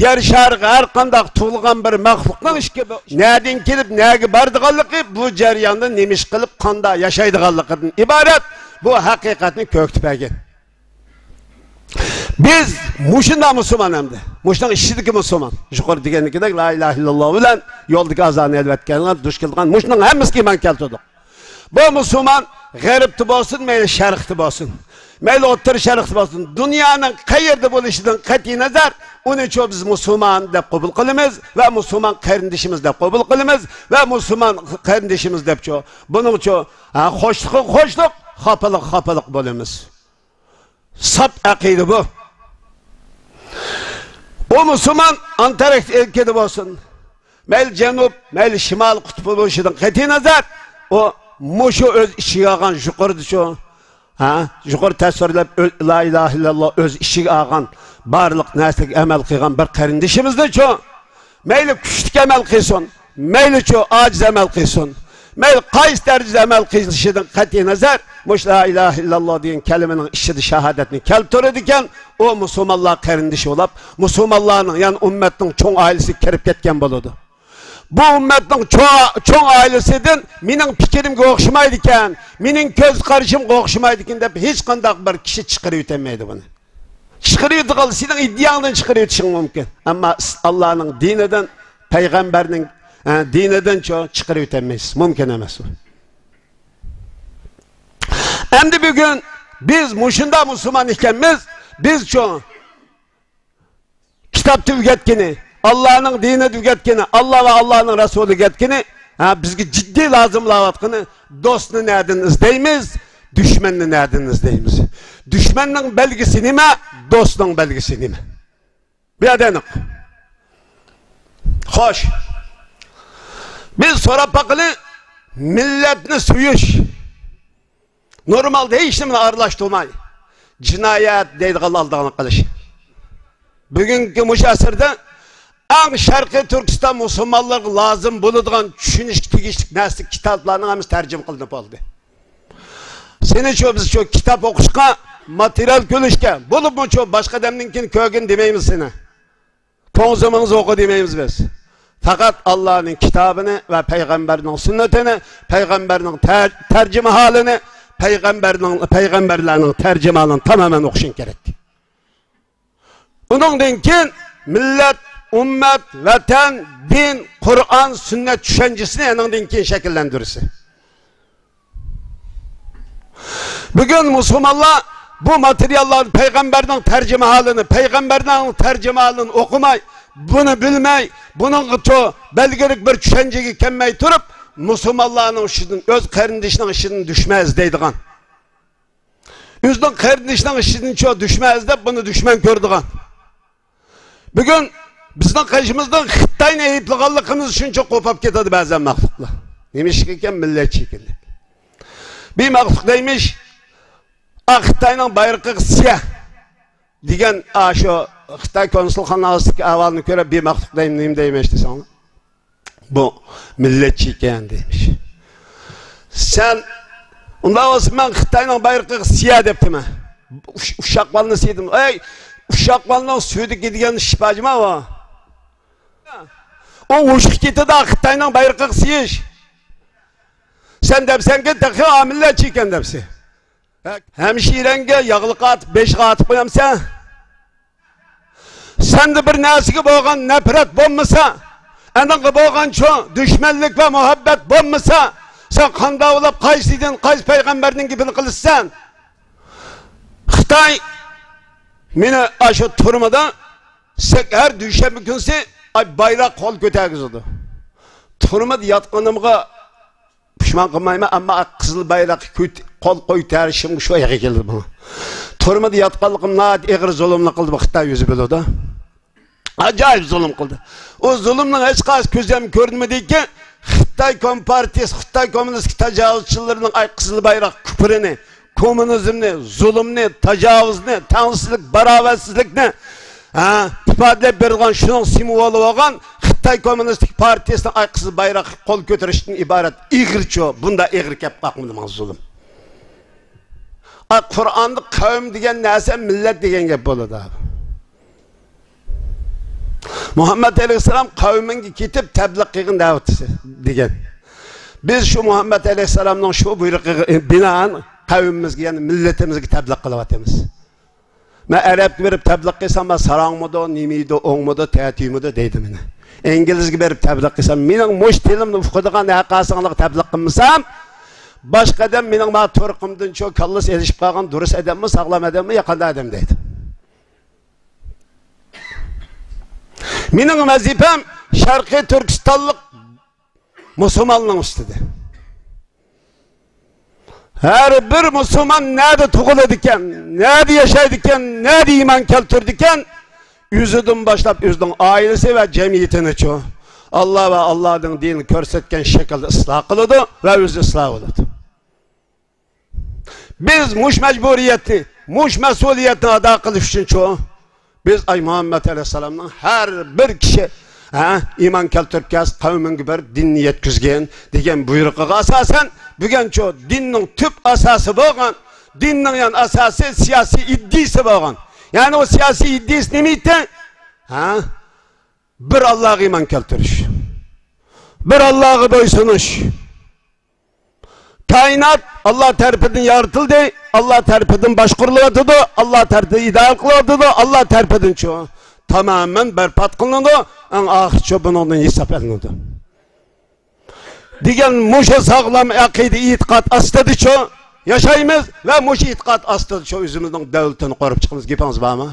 يەر شارىغا ھەر قانداق تۇغۇلغان بىر مەخلۇقنىڭ ئىككى، نەدىن كېلىپ نەگە بارىدىغانلىقى، بۇ جەرياندا نېمە ئىش قىلىپ قانداق ياشايدىغانلىقىدىن ئىبارەت بۇ ھەقىقەتنى كۆرسىتىپ بەرگەن. بىز مۇشۇنداق مۇسۇلمان ئەمدى. مۇشۇنىڭ ئىچىدىكى مۇسۇلمان. يۇقىرى دېگەندىكىدەك لا ئىلاھە ئىللاللا بىلەن يولدىكى ئازانى ئېلىۋەتكەنلەر دۇچ كېلىدىغان مۇشۇنىڭ ھەممىسىگە ئىمان كەلتۈردۇق. بۇ مۇسۇلمان غەربتە بولسۇن، مەيلى شەرقتە بولسۇن، مەيلى ئوتتۇرا شەرقتە بولسۇن، دۇنيانىڭ قەيەردە بولۇشىدىن قەتئىينەزەر، ئۇنىچۇ بىز مۇسۇلمان دەپ قوبۇل قىلىمىز ۋە مۇسۇلمان قېرىندىشىمىز دەپ قوبۇل قىلىمىز ۋە مۇسۇلمان قېرىندىشىمىز دەپچۇ. بۇنىڭچۇ، ھە، خوشلۇققا خوشلۇق، خاپىلىققا خاپىلىق بولىمىز. ساپ ئەقىدە بۇ. ئۇ مۇسۇلمان ئانتاركتىكىدا بولسۇن، مەيلى جەنۇب، مەيلى شىمال قۇتۇپى بولۇشىدىن قەتئىينەزەر، ئۇ مۇشۇ ئۆز ئىچىگە ئالغان يۇقىرىدىچۇ، ھە، يۇقىرى تەسۋىرلەپ، ئۆ-، لا ئىلاھە ئىللاللا ئۆز ئىچىگە ئالغان بارلىق نەرسىگە ئەمەل قىلغان بىر قېرىندىشىمىزنىچۇ، مەيلى كۈچلۈك ئەمەل قىلسۇن، مەيلىچۇ ئاجىز ئەمەل قىلسۇن، مەيلى قايسى دەرىجىدە ئەمەل قىلىشىدىن قەتئىينەزەر، مۇشۇ لا ئىلاھە ئىللاللا دېگەن كەلىمىنىڭ ئىچىدە شاھادەتنى كەلتۈرىدىكەن، ئۇ مۇسۇلمانلار قېرىندىشى بولاپ، مۇسۇلمانلارنىڭ، يەنى ئۈممەتنىڭ چوڭ ئائىلىسىگە كىرىپ كەتكەن بولىدۇ. بۇ ئۈممەتنىڭ چوڭ، چوڭ ئائىلىسىدىن مېنىڭ پىكرىمگە ئوخشىمايدىكەن، مېنىڭ كۆز قارىشىمغا ئوخشىمايدىكەن دەپ ھېچقانداق بىر كىشى چىقىرىۋېتەلمەيدۇ بۇنى. چىقىرىۋېتىدىغان سېنىڭ ئىدىيەڭدىن چىقىرىۋېتىشىڭ مۇمكىن. ئەمما ئىس-، ئاللانىڭ دىنىدىن، پەيغەمبەرنىڭ، ئە، دىنىدىنچۇ چىقىرىۋېتەلمەيسىز. مۇمكىن ئەمەس ئۇ. ئەمدى بۈگۈن بىز مۇشۇنداق مۇسۇلمان ئىكەنمىز، بىزچۇ كىتابتا ئۆگەتكىنى، ئاللانىڭ دىنىدا ئۆگەتكىنى، ئاللا ۋە ئاللانىڭ رەسۇلى ئۆگەتكىنى، ھە، بىزگە جىددىي لازىملاۋاتقىنى، دوستنى نەدىن ئىزدەيمىز، دۈشمەننى نەدىن ئىزدەيمىز؟ دۈشمەننىڭ بەلگىسى نېمە؟ دوستنىڭ بەلگىسى نېمە؟ بۇ يەردە ئېنىق. خوش. بىز سوراپ باقىلى، مىللەتنى سۆيۈش. نورمالدا ھېچنېمىنى ئارىلاشتۇرماي، جىنايەت دەيدىغان ئالدىغىنى قىلىش. بۈگۈنكى مۇشۇ ئەسىردە ئەڭ شەرقىي تۈركىستان مۇسۇلمانلىرىغا لازىم بولىدىغان، چۈشىنىشكە تېگىشلىك نەرسە، كىتابلارنىڭ ھەممىسى تەرجىمە قىلىنىپ بولدى. سېنى شۇ، بىز شۇ كىتاب ئوقۇشقا، ماتېرىيال كۆرۈشكە، بولۇپمۇ شۇ باشقا ئادەمنىڭكىنى كۆرگىن دېمەيمىز سېنى. توڭزىمىڭىز ئوقۇ دېمەيمىز بىز. پەقەت ئاللانىڭ كىتابىنى ۋە پەيغەمبەرنىڭ سۈننىتىنى، پەيغەمبەرنىڭ تەر-، تەرجىمىھالىنى، پەيغەمبەرنىڭ، پەيغەمبەرلەرنىڭ تەرجىمىھالىنى تامامەن ئوقۇشۇڭ كېرەك. ئۇنىڭدىن كېيىن مىللەت، ئۈممەت، ۋەتەن، دىن، قۇرئان، سۈننەت چۈشەنچىسىنى ئېنىڭدىن كېيىن شەكىللەندۈرسە. بۈگۈن مۇسۇلمانلار بۇ ماتېرىياللارنى، پەيغەمبەرنىڭ تەرجىمىھالىنى، پەيغەمبەرنىڭ تەرجىمىھالىنى ئوقۇماي، بۇنى بىلمەي، بۇنىڭغا چو-، بەلگىلىك بىر چۈشەنچىگە كەلمەي تۇرۇپ، مۇسۇلمانلارنىڭ ئىچىدىن، ئۆز قېرىندىشىنىڭ ئىچىدىن دۈشمەن ئىزدەيدىغان، ئۆزىنىڭ قېرىندىشىنىڭ ئىچىدىن چو-، دۈشمەن ئىزدەپ، بۇنى دۈشمەن كۆرىدىغان. بۈگۈن بىزنىڭ قېشىمىزدا خىتاينى ئەيىبلىغانلىقىمىز ئۈچۈن چوق قوپاپ كېتىدۇ بەزەن مەخلۇقلار. نېمىشقا ئىكەن؟ مىللەتچى ئىكەن دەپ. بىر مەخلۇق دەيمىش، ئا، خىتاينىڭ بايرىقىغا سىيا دېگەن، ئا، شۇ خىتاي كونسۇلخاناسىدىكى ئەھۋالنى كۆرۈپ، بىر مەخلۇق دەيمىش، نېمە دەيمىش دېسەڭلار. بۇ مىللەتچى ئىكەن دېمىش. سەن ئۇنداق بولسا، مەن خىتاينىڭ بايرىقىغا سىيا دەپتىمەن. ئۇش-، ئۇششاق بالىنى سىيدىم. ئەي، ئۇششاق بالىنىڭ سۈيىدە كېتىدىغان شىپاجىما ئۇ. ئۇ ئۇششۇق كېتىدۇ خىتاينىڭ بايرىقىغا سىيىش. سەن دەپسەنكى، تېخى ئا مىللەتچى ئىكەن دەپسەن. ھەمشىرەڭگە ياغلىق ئاتىپ، بېشىغا ئاتىپ قويامسەن؟ سەندە بىر نەرسىگە بولغان نەپرەت بولمىسا، ئەنىڭغا بولغان چوڭ دۈشمەنلىك ۋە مۇھەببەت بولمىسا، سەن قانداق بولۇپ قايسى دىن، قايسى پەيغەمبەرنىڭ گېپىنى قىلىسەن؟ خىتاي مېنى ئاشۇ تۈرمىدە سەك-، ھەر دۈشەنبە كۈنسى، ئاي، بايراق قول كۆتەرگۈزىدۇ. تۈرمىدە ياتقىنىمغا پۇشمان قىلمايمەن، ئەمما قىزىل بايراق كۆت-، قول كۆتەرىشىم شۇ ئېغىر كېلىدۇ ماڭا. تۈرمىدە ياتقانلىقىم ناھايىتى ئېغىر زۇلۇمنى قىلدى بۇ خىتاي، ئۆزى بىلىدۇ. ئاجايىپ زۇلۇم قىلدى. ئۇ زۇلۇمنىڭ ھېچقايسى كۆزۈم كۆرمىدىكى، خىتاي كومپارتىيىسى، خىتاي كوممۇنىستىك تاجاۋۇزچىلىرىنىڭ ئاي قىزىل بايراق كۇپرىنى، كوممۇنىزمنى، زۇلۇمنى، تاجاۋۇزنى، تەڭسىزلىك، باراۋەرسىزلىكنى، ھە، ئىپادىلەپ بېرىدىغان شۇنىڭ سىمۋولى بولغان خىتاي كوممۇنىستىك پارتىيىسىنىڭ ئاي قىزىل بايراق قول كۆتۈرۈشتىن ئىبارەت ئېغىرچۇ، بۇنداق ئېغىر كەپ قاقمىدى ماڭا زۇلۇم. ئاي، قۇرئاندا قەۋم دېگەن نەرسە مىللەت دېگەن گەپ بولىدۇ. مۇھەممەد ئەلەيھىسسالام قەۋمىڭگە كېتىپ تەبلىغ قىلغىن دەۋاتىسى دېگەن. بىز شۇ مۇھەممەد ئەلەيھىسسالامنىڭ شۇ بۇيرۇقىغا بىنائەن قەۋمىمىزگە، يەنى مىللىتىمىزگە تەبلىغ قىلىۋاتىمىز. مەن ئەرەبكە بېرىپ تەبلىغ قىلسام، مەن ساراڭمىدۇ، نېمىدۇ، ئوڭمىدۇ، تەتۈيمىدۇ دەيدۇ مېنى. ئىنگلىزگە بېرىپ تەبلىغ قىلسام، مېنىڭ مۇشۇ تىلىمنى ئۇقىدىغان ھەر قايسىڭلارغا تەبلىغ قىلمىسام، باشقا ئادەم مېنىڭ مانا تۇرقۇمدىن شۇ كاللىسى ئېلىشىپ قالغان دۇرۇس ئادەممۇ، ساغلام ئادەممۇ، ياقاندا ئادەم دەيدۇ. مېنىڭ ۋەزىپەم شەرقىي تۈركىستانلىق مۇسۇلماننىڭ ئۈستىدە. ھەر بىر مۇسۇلمان نەدە تۇغۇلىدىكەن، نەدە ياشايدىكەن، نەدە ئىمان كەلتۈرىدىكەن، ئۆزىدىن باشلاپ ئۆزىنىڭ ئائىلىسى ۋە جەمئىيىتىنىچۇ، ئاللا ۋە ئاللانىڭ دىنى كۆرسەتكەن شەكىلدە ئىسلاھ قىلىدۇ ۋە ئۆزى ئىسلاھ بولىدۇ. بىز مۇش مەجبۇرىيەتنى، مۇش مەسئۇلىيەتنى ئادا قىلىش ئۈچۈنچۇ، بىز ئاي مۇھەممەد ئەلەيھىسسالامنىڭ ھەر بىر كىشى، ھە، ئىمان كەلتۈرۈپ كەلسە، قەۋمىڭگە بىر دىننى يەتكۈزگىن دېگەن بۇيرۇقىغا ئاساسەن، بۈگۈنچۇ دىننىڭ تۈپ ئاساسى بولغان، دىننىڭ يەنە ئاساسى سىياسىي ئىدىيىسى بولغان. يەنى ئۇ سىياسىي ئىدىيىسى نېمە ئىدى؟ ھە؟ بىر ئاللاغا ئىمان كەلتۈرۈش. بىر ئاللاغا بويسۇنۇش. كائىنات ئاللا تەرىپىدىن يارىتىلدى، ئاللا تەرىپىدىن باشقۇرۇلۇۋاتىدۇ، ئاللا تەرىپىدىن ئىدارە قىلىۋاتىدۇ، ئاللا تەرىپىدىنچۇ تامامەن بەرپا قىلىنىدۇ. ئەڭ ئاخىرىچۇ بۇنىڭدىن ھېساب ئېلىنىدۇ دېگەن مۇشۇ ساغلام ئەقىدە، ئېتىقاد ئاستىدىچۇ ياشايمىز ۋە مۇشۇ ئېتىقاد ئاستىدىچۇ ئۆزىمىزنىڭ دۆلىتىنى قۇرۇپ چىقىمىز. گېپىڭىز بارمۇ؟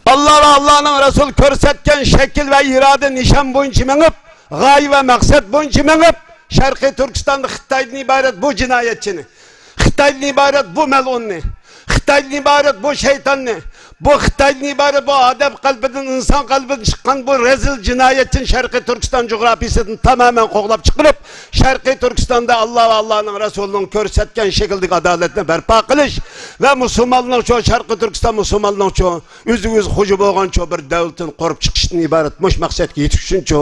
ئاللا ۋە ئاللانىڭ رەسۇلى كۆرسەتكەن شەكىل ۋە ئىرادە نىشان بويىچە مېڭىپ، غايە ۋە مەقسەت بويىچە مېڭىپ، شەرقىي تۈركىستاندا خىتايدىن ئىبارەت بۇ جىنايەتچىنى، خىتايدىن ئىبارەت بۇ مەلئۇننى، خىتايدىن ئىبارەت بۇ شەيتاننى، بۇ خىتايدىن ئىبارەت بۇ ئادەم قەلبىدىن، ئىنسان قەلبىدىن چىققان بۇ رەزىل جىنايەتچىنى شەرقىي تۈركىستان جۇغراپىيىسىدىن تامامەن قوغلاپ چىقىرىپ، شەرقىي تۈركىستاندا ئاللا ۋە ئاللانىڭ رەسۇلىنىڭ كۆرسەتكەن شەكىلدىكى ئادالەتنى بەرپا قىلىش ۋە مۇسۇلمانلىقچۇ، شەرقىي تۈركىستان مۇسۇلمانلىقچۇ، ئۆزىگە ئۆزى خوجا بولغانچۇ بىر دۆلىتىنى قۇرۇپ چىقىشتىن ئىبارەت مۇشۇ مەقسەتكە يېتىش ئۈچۈنچۇ،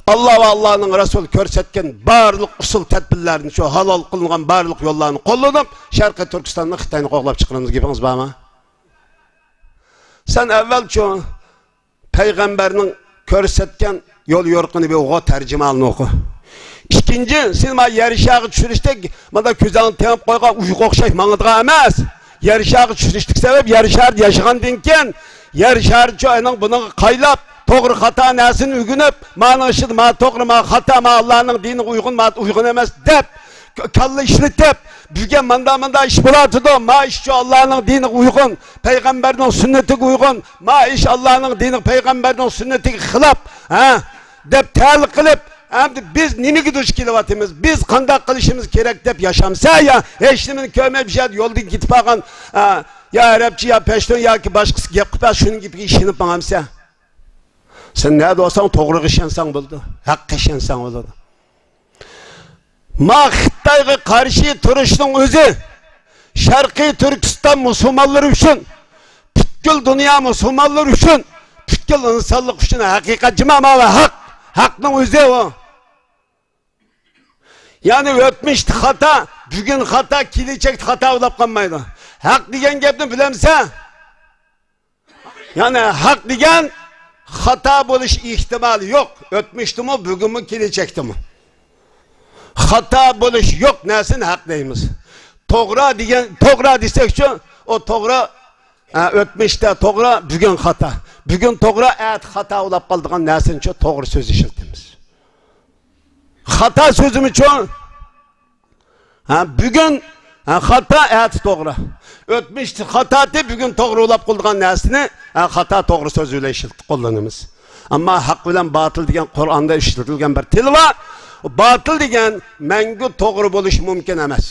ئاللا ۋە ئاللانىڭ رەسۇلى كۆرسەتكەن بارلىق ئۇسۇل تەدبىرلەرنى، شۇ ھالال قىلىنغان بارلىق يوللارنى قوللىنىپ، شەرقىي تۈركىستاننى خىتاينى قوغلاپ چىقىرىمىز. گېپىڭىز بارمۇ؟ سەن ئەۋۋەلچۇ پەيغەمبەرنىڭ كۆرسەتكەن يول يورۇقىنى بىر ئوقۇ، تەرجىمىھالىنى ئوقۇ. ئىككىنچى، سېنى ما يەر شارىغا چۈشۈرۈشتەك مانا كۆزۈڭنى تېڭىپ قويغان ئۇيغا ئوخشاش ماڭىدىغان ئەمەس. يەر شارىغا چۈشۈرۈشتەك سەۋەب، يەر شارىدا ياشىغاندىن كېيىن، يەر شارىچۇ ئاناڭ بۇنىڭغا قايلاپ، توغرا خاتا نەرسىنى ئۆگىنىپ، مانىڭ ئىچىدە ما توغرا، ما خاتا، ما ئاللانىڭ دىنىغا ئۇيغۇن، ما ئۇيغۇن ئەمەس دەپ، ك-، كاللا ئىشلىتىپ، بۈگۈن ماندا ماندا ئىش بولاتىدۇ، ما ئىشچۇ ئاللانىڭ دىنىغا ئۇيغۇن، پەيغەمبەرنىڭ سۈننىتىگە ئۇيغۇن، ما ئىش ئاللانىڭ دىنىغا، پەيغەمبەرنىڭ سۈننىتىگە خىلاپ، ھە، دەپ تەلىق قىلىپ، ئەمدى بىز نېمىگە دۇچ كېلىۋاتىمىز؟ بىز قانداق قىلىشىمىز كېرەك دەپ ياشامسا يا ھېچنېمىنى كۆرمەي بىر يەردە يولدىن كېتىپ قالغان، ئە، يا ئەرەبچە، يا پەشتۇن ياكى باشقىسى گەپ قىلىپ شۇنىڭ گېپىگە ئىشىنىپ ماڭامسا؟ سەن نەدە بولساڭ توغرىغا ئىشەنسەڭ بولىدۇ، ھەققە ئىشەنسەڭ بولىدۇ. ما خىتايغا قارشى تۇرۇشنىڭ ئۆزى شەرقىي تۈركىستان مۇسۇلمانلىرى ئۈچۈن، پۈتكۈل دۇنيا مۇسۇلمانلىرى ئۈچۈن، پۈتكۈل ئىنسانلىق ئۈچۈن ھەقىقەت جىما، ماۋۇ ھەق، ھەقنىڭ ئۆزى ئۇ. يەنى ئۆتمۈشتە خاتا، بۈگۈن خاتا، كېلىچەكتە خاتا بولاپ قالمايدۇ. ھەق دېگەن گەپنى بىلەمسەن؟ يەنى ھەق دېگەن خاتا بولۇش ئېھتىمالى يوق. ئۆتمۈشتىمۇ، بۈگۈنمۇ، كېلىچەكتىمۇ. خاتا بولۇش يوق نەرسىنى ھەق دەيمىز. توغرا دېگەن، توغرا دېسەكچۇ، ئۇ توغرا، ئە، ئۆتمۈشتە توغرا، بۈگۈن خاتا. بۈگۈن توغرا، ئەتە خاتا بولاپ قالىدىغان نەرسىنىچۇ توغرا سۆز ئىشلىتىمىز. خاتا سۆزىمىچۇ؟ ھە، بۈگۈن، ھە، خاتا، ئەتە توغرا. ئۆتمۈشتە خاتاتى، بۈگۈن توغرا بولاپ قالىدىغان نەرسىنى، ھە، خاتا، توغرا سۆز بىلەن ئىشلىتىپ قوللىنىمىز. ئەمما ھەق بىلەن باتىل دېگەن قۇرئاندا ئىشلىتىلگەن بىر تىل بار. باتىل دېگەن مەڭگۈ توغرا بولۇشى مۇمكىن ئەمەس.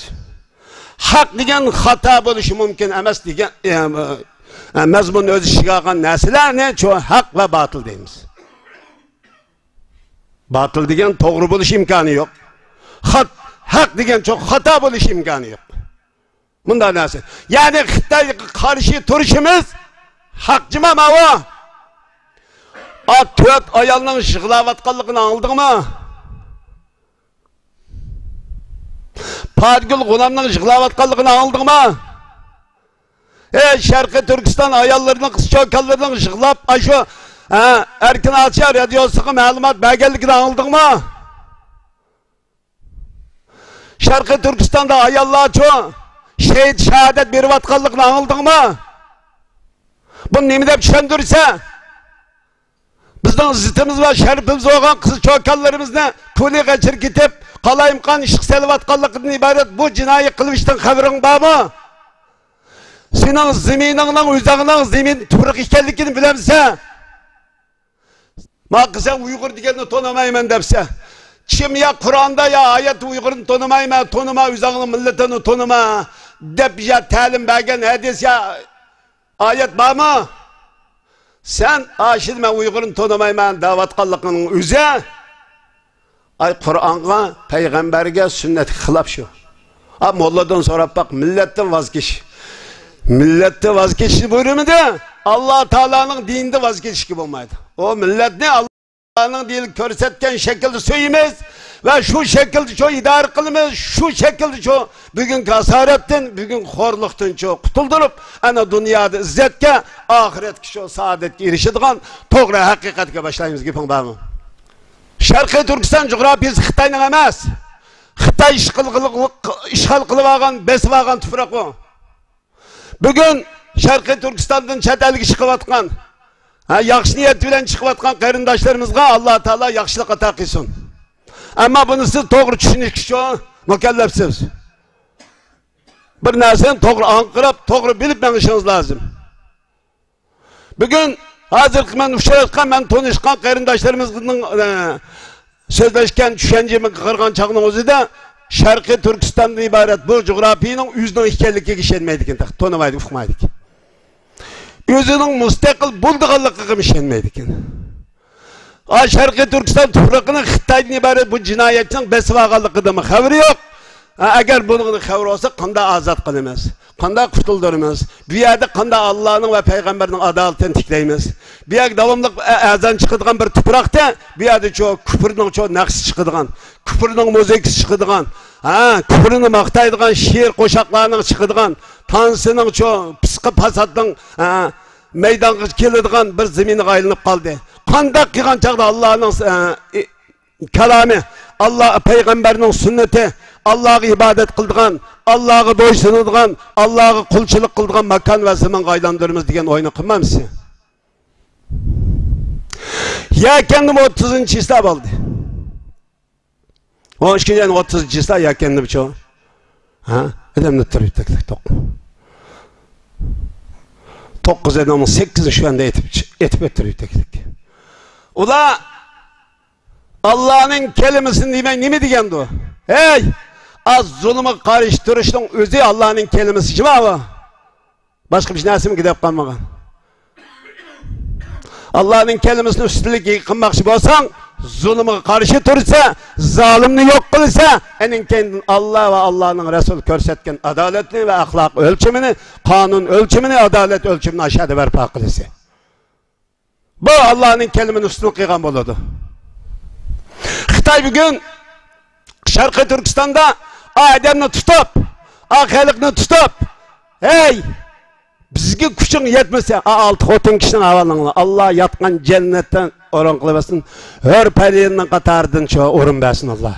ھەق دېگەن خاتا بولۇشى مۇمكىن ئەمەس دېگەن، ئە، ئە، مەزمۇننى ئۆز ئىچىگە ئالغان نەرسىلەرنى شۇ ھەق ۋە باتىل دەيمىز. باتىل دېگەن توغرا بولۇش ئىمكانى يوق. خات-، ھەق دېگەن چوق خاتا بولۇش ئىمكانى يوق. مۇنداق نەرسە. يەنى خىتايغا قارشى تۇرۇشىمىز ھەق جىما ماۋۇ. ئا، تۆت ئايالنىڭ يىغلاۋاتقانلىقىنى ئاڭلىدىڭمۇ؟ پارىگۈل غۇلامنىڭ يىغلاۋاتقانلىقىنى ئاڭلىدىڭمۇ؟ ئەي، شەرقىي تۈركىستان ئاياللىرىنىڭ، قىز چوكانلىرىنىڭ يىغلاپ، ئاشۇ، ھە، ئەركىن ئاسىيا رادىيوسىغا مەلۇمات بەرگەنلىكىنى ئاڭلىدىڭمۇ؟ شەرقىي تۈركىستاندا ئاياللارچۇ شېھىت شاھادەت بېرىۋاتقانلىقىنى ئاڭلىدىڭمۇ؟ بۇنى نېمە دەپ چۈشەندۈرسە؟ بىزنىڭ ئىززىتىمىز ۋە شەرىپىمىز بولغان قىز چوكانلىرىمىزنى پۇلى قېچىرىپ كېتىپ، قالايمىقان ئىشقا سېلىۋاتقانلىقىدىن ئىبارەت بۇ جىنايى قىلمىشتىن خەۋىرىڭ بارمۇ؟ سېنىڭ زېمىنىڭنىڭ ئۆزۈڭنىڭ زېمىن تۇپرىقى ئىكەنلىكىنى بىلەمسەن؟ ماقا سەن ئۇيغۇر دېگەننى تونۇمايمەن دەپسەن. كىم يا قۇرئاندا يا ئايەتتە ئۇيغۇرنى تونۇمايمەن، تونۇما، ئۆزۈڭنىڭ مىللىتىنى تونۇما دەپ يا تەلىم بەرگەن ھەدىس يا ئايەت بارمۇ؟ سەن ئاشۇ مەن ئۇيغۇرنى تونۇمايمەن دەۋاتقانلىقىڭنىڭ ئۆزى، ئاي، قۇرئانغا، پەيغەمبەرگە، سۈننەتكە خىلاپ شۇ. ئا، موللىدىن سوراپ باق، مىللەتتىن ۋاز كېچىش. مىللەتتىن ۋاز كېچىشنى بۇيرۇمىدى. ئاللا تائالانىڭ دىنىدا ۋاز كېچىشكە بولمايدۇ. ئۇ مىللەتنى ئاللانىڭ دىنى كۆرسەتكەن شەكىلدە سۆيىمىز ۋە شۇ شەكىلدە شۇ ئىدارە قىلىمىز، شۇ شەكىلدە شۇ بۈگۈنكى ئاسارەتتىن، بۈگۈنكى خورلۇقتىن شۇ قۇتۇلدۇرۇپ، ئەنە دۇنيادا ئىززەتكە، ئاخىرەتكە شۇ سائادەتكە ئېرىشىدىغان توغرا ھەقىقەتكە باشلايمىز. گېپىڭ بارمۇ؟ شەرقىي تۈركىستان جۇغراپىيىسى خىتاينىڭ ئەمەس. خىتاي ئىشغال قىلىپ، ئىشغال قىلىپ ئالغان، بېسىپ ئالغان تۇپراق ئۇ. بۈگۈن شەرقىي تۈركىستاندىن چەت ئەلگە چىقىۋاتقان، ھە، ياخشى نىيەت بىلەن چىقىۋاتقان قېرىنداشلىرىمىزغا ئاللا تائالا ياخشىلىق ئاتا قىلسۇن. ئەمما بۇنى سىز توغرا چۈشىنىشكە شۇ مۇكەللەپسىز. بىر نەرسىنى توغرا ئاڭقىراپ، توغرا بىلىپ مېڭىشىڭىز لازىم. بۈگۈن ھازىرقى مەن ئۇچراشقان، مەن تونۇشقان قېرىنداشلىرىمىزنىڭ، ئە، سۆزلەشكەن، چۈشەنچىمگە قارىغان چاغنىڭ ئۆزىدە شەرقىي تۈركىستاندىن ئىبارەت بۇ جۇغراپىيىنىڭ ئۆزىنىڭ ئىكەنلىكىگە ئىشەنمەيدىكەن، تېخى تونۇمايدۇ، ئۇقمايدىكەن. ئۆزىنىڭ مۇستەقىل بولىدىغانلىقىغىمۇ ئىشەنمەيدىكەن. ئا، شەرقىي تۈركىستان تۇپرىقىنى خىتايدىن ئىبارەت بۇ جىنايەتچىنىڭ بېسىپ ئالغانلىقىدىنمۇ خەۋىرى يوق. ئا، ئەگەر بۇنىڭدىن خەۋىرى بولسا، قانداق ئازاد قىلىمىز؟ قانداق قۇتۇلدۇرىمىز؟ بۇ يەردە قانداق ئاللانىڭ ۋە پەيغەمبەرنىڭ ئادالىتىنى تىكلەيمىز؟ بۇ يەرگە داۋاملىق ئە-، ئەزان چىقىدىغان بىر تۇپراقتا، بۇ يەردە چۇ كۇپرنىڭ چۇ نەقىشى چىقىدىغان، كۇپرنىڭ مۇزىكىسى چىقىدىغان، ھە، كۇپرنى ماختايدىغان شېئىر قوشاقلارنىڭ چىقىدىغان، تانسىنىڭ چۇ پىسقى پاساتنىڭ، ھە، مەيدانغا كېلىدىغان بىر زېمىنغا ئايلىنىپ قالدى. قانداق قىلغان چاغدا ئاللانىڭ، ئە، ئى-، كالامى، ئاللا پەيغەمبەرنىڭ سۈننىتى، ئاللاغا ئىبادەت قىلىدىغان، ئاللاغا بويسۇنىدىغان، ئاللاغا قۇلچىلىق قىلىدىغان ماكان ۋە زېمىنغا ئايلاندۇرىمىز دېگەن ئوينى قىلمامسىز؟ يەكەندىمۇ ئوتتۇزىنچى چىسلا بولدى. ئون ئىككىنچى ئاينىڭ ئوتتۇزىنچى چىسلا يەكەندىمۇ شۇ. ھە؟ ئادەمنى تۇرۇپ تەكلىك توق. توققۇز ئاينىڭ سەككىزى شۇ يەردە ئېتىپ، ئېتىپ ئۆتتۈرۈپ تەكلىك. ئۇلار ئاللانىڭ كەلىمىسىنى دېمەي نېمە دېگەندۇ؟ ھەي! ئاز زۇلۇمغا قارشى تۇرۇشنىڭ ئۆزى ئاللانىڭ كەلىمىسى جىما بۇ. باشقا بىر نەرسىمۇ گەپ قالمىغان. ئاللانىڭ كەلىمىسىنى ئۈستۈنلۈك قىلماقچى بولساڭ، زۇلۇمغا قارشى تۇرسا، زالىمنى يوق قىلسا، ئېنىڭ كەينىدىن ئاللا ۋە ئاللانىڭ رەسۇلى كۆرسەتكەن ئادالەتنى ۋە ئەخلاق ئۆلچىمىنى، قانۇن ئۆلچىمىنى، ئادالەت ئۆلچىمىنى ئاشۇ يەردە بەرپا قىلىسى. بۇ ئاللانىڭ كەلىمىنى ئۈستۈن قىلغان بولىدۇ. خىتاي بۈگۈن شەرقىي تۈركىستاندا ئادەمنى تۇتۇپ، ئا خەلقنى تۇتۇپ، ھەي، بىزگە كۈچۈڭ يەتمىسە، ئا ئالتە خوتۇن كىشىنىڭ ئەھۋالىنى ئاڭلا. ئاللا ياتقان جەننەتتىن ئورۇن قىلىۋەتسۇن. ھۆر پەرىنىڭ قاتارىدىن شۇ ئورۇن بەرسۇن ئاللا.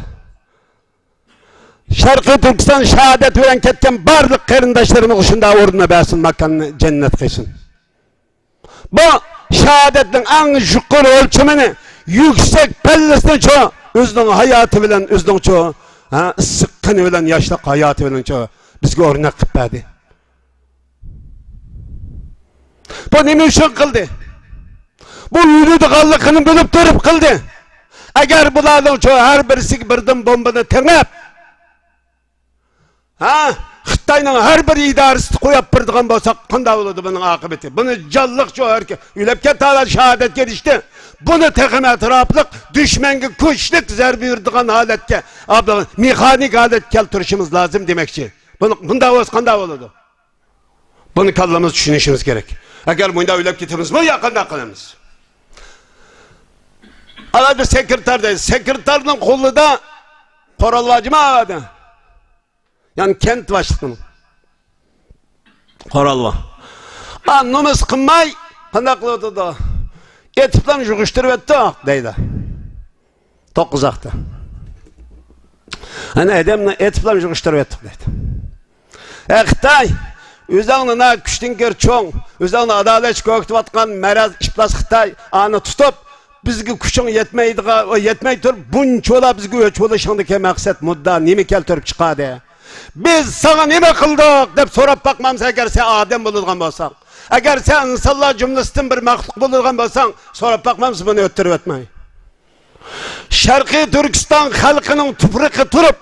شەرقىي تۈركىستان شاھادەت بىلەن كەتكەن بارلىق قېرىنداشلىرىمىزغا شۇنداق ئورۇننى بەرسۇن، ماكاننى جەننەت قىلسۇن. بۇ شاھادەتنىڭ ئەڭ يۇقىرى ئۆلچىمىنى، يۈكسەك پەللىسىنى شۇ ئۆزىنىڭ ھاياتى بىلەن، ئۆزىنىڭ شۇ، ھە، ئىسسىق قېنى بىلەن، ياشلىق ھاياتى بىلەن شۇ بىزگە ئۆرنەك قىلىپ بەردى. بۇ نېمە ئۈچۈن قىلدى؟ بۇ ئۆلىدىغانلىقىنى بىلىپ تۇرۇپ قىلدى. ئەگەر بۇلارنىڭ شۇ ھەر بىرسىگە بىردىن بومبىنى تېڭىپ، ھە، خىتاينىڭ ھەر بىر ئىدارىسىدا قويۇپ بېرىدىغان بولساق، قانداق بولىدۇ بۇنىڭ ئاقىۋىتى؟ بۇنى جانلىق شۇ ھەركە-، ئۆلۈپ كەتتى، ھازىر شاھادەتكە ئېرىشتى. بۇنى تېخىمۇ ئەتراپلىق دۈشمەنگە كۈچلۈك زەربە بېرىدىغان ھالەتكە، مېخانىك ھالەتكە كەلتۈرۈشىمىز لازىم دېمەكچى. بۇنى، بۇنداق بولسا قانداق بولىدۇ؟ بۇنى كاللىمىزدا چۈشىنىشىمىز كېرەك. ئەگەر مۇنداق ئۆلۈپ كېتىمىزمۇ يا قانداق قىلىمىز؟ ئالادا سېكرېتار دەيدۇ. سېكرېتارنىڭ قولىدا قورال بار جۇمۇ ئالادا. يەنى كەنت باشلىقىنىڭ قورالى بار. ئا، نومۇس قىلماي قانداق قىلىۋاتىدۇ؟ ئېتىپلا يىغىشتۇرۇۋەتتۇق دەيدۇ. توققۇز ھەپتە. ئەنە ئادەمنى ئېتىپلا يىغىشتۇرۇۋەتتۇق دەيدۇ. ئە خىتاي، ئۆزۈڭنى نا كۈچتىن كۆر چوڭ، ئۆزۈڭنى ئادالەتچى كۆرسىتىۋاتقان مەرەز ئىپلاس خىتاي، ئانى تۇتۇپ، بىزگە كۈچۈڭ يەتمەيدىغان، يەتمەي تۇرۇپ، بۇنچىۋالا بىزگە ئۆچ بولۇشۇڭدىكى مەقسەت مۇددا نېمە كەلتۈرۈپ چىقاردى؟ بىز ساڭا نېمە قىلدۇق؟ دەپ سوراپ باقمامسەن، ئەگەر سەن ئادەم بولىدىغان بولساڭ. ئەگەر سەن ئىنسانلار جۈملىسىدىن بىر مەخلۇق بولىدىغان بولساڭ، سوراپ باقمامسەن بۇنى ئۆتتۈرۈۋەتمەي. شەرقىي تۈركىستان خەلقىنىڭ تۇپرىقى تۇرۇپ،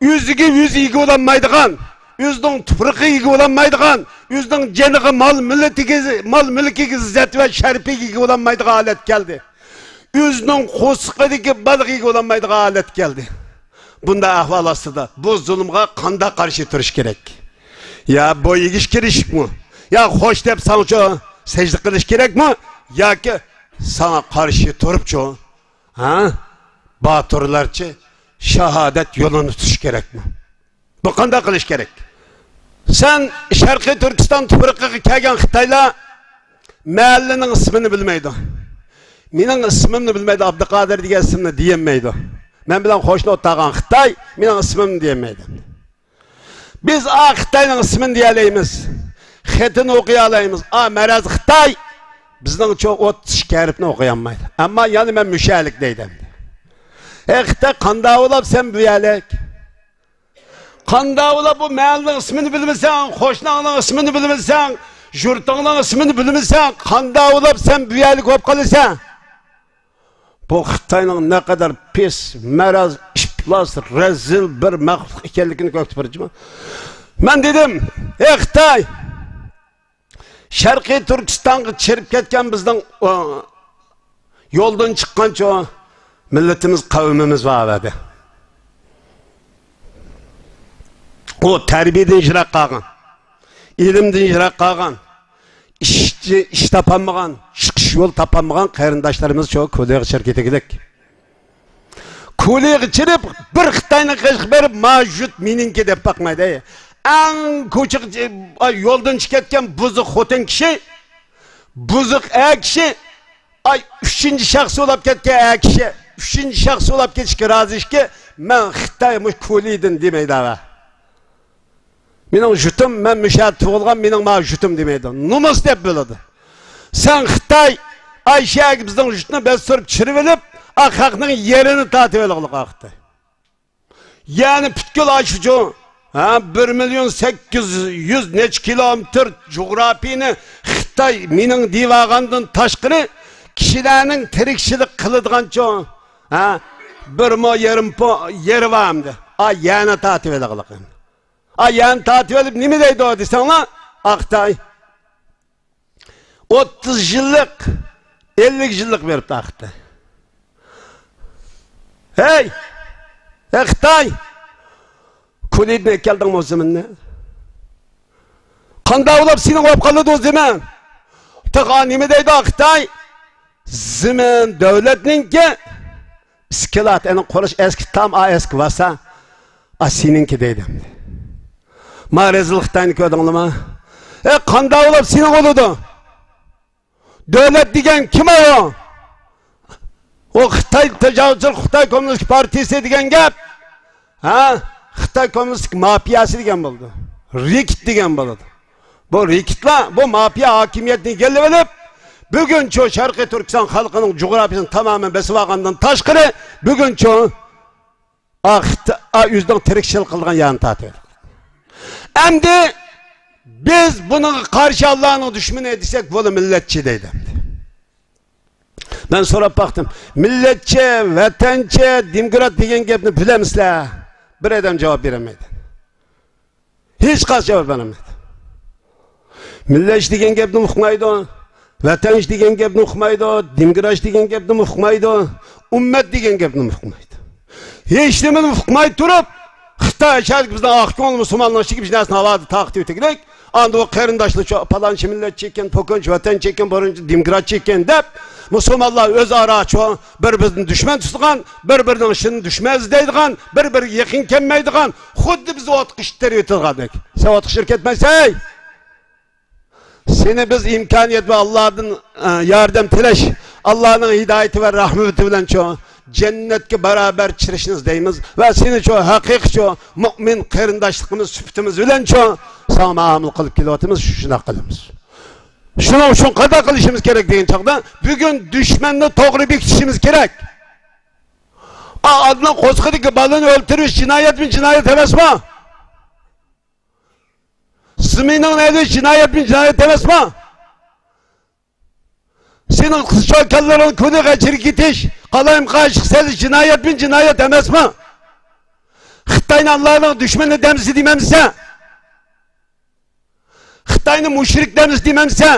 ئۆزىگە ئۆزى ئىگە بولالمايدىغان، ئۆزىنىڭ تۇپرىقىغا ئىگە بولالمايدىغان، ئۆزىنىڭ جېنىغا، مال مىللىتىگە، مال مۈلكىگە، ئىززەت ۋە شەرىپىگە ئىگە بولالمايدىغان ھالەت كەلدى. ئۆزىنىڭ قورسىقىدىكى بالىغا ئىگە بولالمايدىغان ھالەت كەلدى. بۇنداق ئەھۋال ئاستىدا بۇ زۇلۇمغا قانداق قارشى تۇرۇش كېرەك؟ يا بوي ئېگىش كېرەكمۇ؟ يا خوش دەپ ساڭىچۇ سەجدە قىلىش كېرەكمۇ؟ ياكى ساڭا قارشى تۇرۇپچۇ، ھە، باتۇرلارچە شاھادەت يولىنى تۇتۇش كېرەكمۇ؟ بۇ قانداق قىلىش كېرەك؟ سەن شەرقىي تۈركىستان تۇپرىقىغا كەلگەن خىتايلار مەھەللىنىڭ ئىسمىنى بىلمەيدۇ. مېنىڭ ئىسمىمنى بىلمەيدۇ، ئابدۇقادىر دېگەن ئىسىمنى دېيەلمەيدۇ. مەن بىلەن قوشنا ئولتۇرغان خىتاي مېنىڭ ئىسمىمنى دېيەلمەيدۇ. بىز ئا خىتاينىڭ ئىسمىنى دېيەلەيمىز، خېتىنى ئوقۇيالايمىز. ئا مەرەز خىتاي بىزنىڭچە ئوتتۇز ئىككى ھەرپنى ئوقۇيالمايدۇ. ئەمما يەنە مەن مۇشۇ يەرلىك دەيدۇ. ئەي خىتاي، قانداق بولۇپ سەن بۇ يەرلىك؟ قانداق بولۇپ بۇ مەھەللىنىڭ ئىسمىنى بىلمىسەڭ، قوشناڭنىڭ ئىسمىنى بىلمىسەڭ، يۇرتۇڭنىڭ ئىسمىنى بىلمىسەڭ، قانداق بولۇپ سەن بۇ يەرلىك بولۇپ قالىسەن؟ بۇ خىتاينىڭ نەقەدەر پىس، مەرەز، ئىپلاس، رەزىل بىر مەخلۇق ئىكەنلىكىنى كۆرسىتىپ بېرىمەن. مەن دېدىم، ئەي خىتاي، شەرقىي تۈركىستانغا چىرىپ كەتكەن بىزنىڭ، ئۇ، يولدىن چىققانچۇ مىللىتىمىز، قەۋمىمىز بار ئەدى. ئۇ تەربىيەدىن يىراق قالغان، ئىلىمدىن يىراق قالغان، ئىش، ئىش تاپالمىغان، چىقىش يول تاپالمىغان قېرىنداشلىرىمىز شۇ كولىغا چىرىپ كېتىگلىك. كولىغا چىرىپ، بىر خىتاينىڭ قېشىغا بېرىپ، ما جۇت مېنىڭكى دەپ باقمايدۇ. ئەڭ كوچىغا، ئاي، يولدىن چىقىپ كەتكەن بۇزۇق خوتۇن كىشى، بۇزۇق ئەر كىشى، ئاي، ئۈچىنچى شەخس بولاپ كەتكەن ئەر كىشى، ئۈچىنچى شەخس بولاپ كېتىشكە رازىكى، مەن خىتاي، مۇشۇ كولىدىن دېمەيدۇ ئەۋە. مېنىڭ جۇتۇم، مەن مۇشۇ يەردە تۇغۇلغان، مېنىڭ ما جۇتۇم دېمەيدۇ. نومۇس دەپ بولىدۇ. سەن خىتاي، ئايشەگە بىزنىڭ جۇتنى باستۇرۇپ چىرىۋېلىپ، ئا خەقنىڭ يېرىنى تارتىۋېلىغلىق خىتاي. يەنى پۈتكۈل ئاشۇچۇ، ھە، بىر مىليون سەككىز يۈز نەچچە كىلومېتىر جۇغراپىيىنى خىتاي مېنىڭ دېۋاغاندىن تاشقىرى كىشىلەرنىڭ تىرىكچىلىك قىلىدىغانچۇ، ھە، بىر مو يېرىم پو يېرى بار ئەمدى. ئا يەنى تارتىۋېلىغلىق. ئا يەنى تارتىۋېلىپ نېمە دەيدۇ دېسەڭلار، ئا خىتاي. ئوتتۇز يىللىق، ئەللىك يىللىق بېرىپ تارتتى. ھەي! ھەي خىتاي! كولىدىن ئەكەلدىڭمۇ زېمىننى؟ قانداق بولۇپ سېنىڭ بولۇپ قالىدۇ زېمىن؟ تېخى نېمە دەيدۇ خىتاي؟ زېمىن دۆلەتنىڭكى، ئىسكىلات، ئەنە قۇرۇش ئەسكى تام، ئا ئەسكى ۋاسا، ئا سېنىڭكى دەيدۇ. ما رەزىل خىتاينى كۆردۈڭلارمۇ؟ ئە، قانداق بولۇپ سېنىڭ بولىدۇ؟ دۆلەت دېگەن كىم ئۇ؟ ئۇ خىتاي تاجاۋۇزچىلىق، خىتاي كوممۇنىست پارتىيىسى دېگەن گەپ. ھە؟ خىتاي كوممۇنىست مافىياسى دېگەن بولىدۇ. رېكېت دېگەن بولىدۇ. بۇ رېكېتلار، بۇ مافىيا ھاكىمىيەتنى ئىگىلىۋېلىپ، بۈگۈنچۇ شەرقىي تۈركىستان خەلقىنىڭ جۇغراپىيىسىنى تامامەن بېسىۋالغاندىن تاشقىرى، بۈگۈنچۇ ئا خىت-، ئا ئۆزىنىڭ تىرىكچىلىك قىلىدىغان يەرنى تارتىۋېلىدۇ. ئەمدى بىز بۇنىڭغا قارشى ئاللانىڭ دۈشمىنى دېسەك، بۇلا مىللەتچى دەيدۇ ئەمدى. مەن سوراپ باقتىم، مىللەتچى، ۋەتەنچى، دېموكرات دېگەن گەپنى بىلەمسىلەر؟ بىر ئادەم جاۋاب بېرەلمەيدۇ. ھېچقايسى جاۋاب بېرەلمەيدۇ. مىللەتچى دېگەن گەپنىمۇ ئۇقمايدۇ، ۋەتەنچى دېگەن گەپنى ئۇقمايدۇ، دېموكراتچى دېگەن گەپنىمۇ ئۇقمايدۇ، ئۈممەت دېگەن گەپنىمۇ ئۇقمايدۇ. ھېچنېمىنى ئۇقماي تۇرۇپ، خىتاي ئىچەردىكى بىزنىڭ ئاق كۆڭۈل مۇسۇلمانلار ئىچىدىكى بىر نەرسىنى ھاۋادا تارقىتىۋېتىگلىك، ئاندىن ئۇ قېرىنداشلار شۇ پالانچى مىللەتچى ئىكەن، پوكانچى ۋەتەنچى ئىكەن، بورۇنچى دېموكراتچى ئىكەن دەپ، مۇسۇلمانلار ئۆزئارا شۇ بىر-بىرىنى دۈشمەن تۇتىدىغان، بىر-بىرىنىڭ ئىشىنى دۈشمەن ئىزدەيدىغان، بىر-بىرىگە يېقىن كەلمەيدىغان، خۇددى بىز ئوتقا ئىتتىرىۋېتىدىغاندەك. سەن ئوتقا ئىتتىرىپ كەتمەيسەن. سېنى بىز ئىمكانىيەت ۋە ئاللادىن، ئە، ياردەم تىلەش، ئاللانىڭ ھىدايىتى ۋە رەھمىتى بىلەن شۇ جەننەتكە بارابەر چىرىشنى ئىزدەيمىز ۋە سېنى شۇ ھەقىقىي شۇ مۇئمىن قېرىنداشلىقىمىز سۈپىتىمىز بىلەن شۇ ساڭا مۇئامىلە قىلىپ كېلىۋاتىمىز، شۇنداق قىلىمىز. شۇنىڭ ئۈچۈن قانداق قىلىشىمىز كېرەك دېگەن چاغدا، بۈگۈن دۈشمەننى توغرا بېكىتىشىمىز كېرەك. ئا، ئانىنىڭ قورسىقىدىكى بالىنى ئۆلتۈرۈش جىنايەتمۇ، جىنايەت ئەمەسمۇ؟ زېمىنىڭنى ئېلىش جىنايەتمۇ، جىنايەت ئەمەسمۇ؟ سېنىڭ قىز چوكانلىرىڭنى كۈنى غەچىرى كېتىش، قالايمىقان ئىشقا سېلىش جىنايەتمۇ، جىنايەت ئەمەسمۇ؟ خىتاينى ئاللانىڭ دۈشمىنى دەمسە دېمەمسە؟ خىتاينى مۇشرىك دەمسە دېمەمسە؟